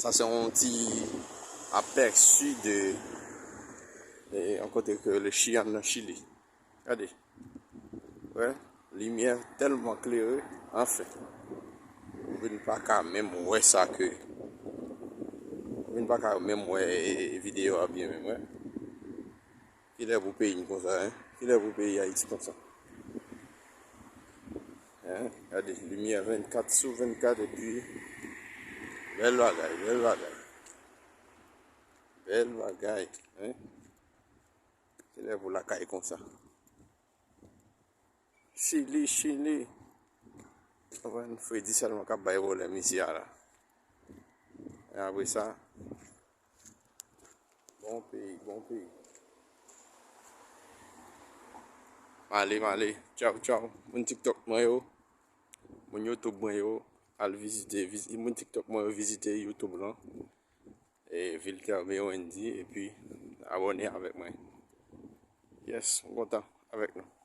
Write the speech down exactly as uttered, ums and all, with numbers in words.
Sa se yon ti apèsi de, eh, yon kote ke le Chillán nan Chili. Gade. Wè, limyè tèlman klere, anfen. Ou vin pa ka menm wè sa ke, ou vin pa ka menm wè, eh, videyo a byen menm, wè. Kilè pou peyi n konsa, en? Kilè pou peyi Ayiti konsa? En? Gade, limyè vennkat sou vennkat epi bèl bagay, bèl bagay. Bèl bagay, en? Kilè pou lakay konsa? Chili, Chili. Konprann, fredi sèlman k ap bay pwoblèm isi a la. E apre sa, bon peyi, bon peyi. M ale, m ale. Tchaw, tchaw. Moun TikTok mwen yo, moun YouTube mwen yo, al vizite, viz-, moun TikTok mwen yo, vizite YouTube lan. E Vilter Mewendy, epi abòne avèk mwen. Yes, m kontan avèk nou.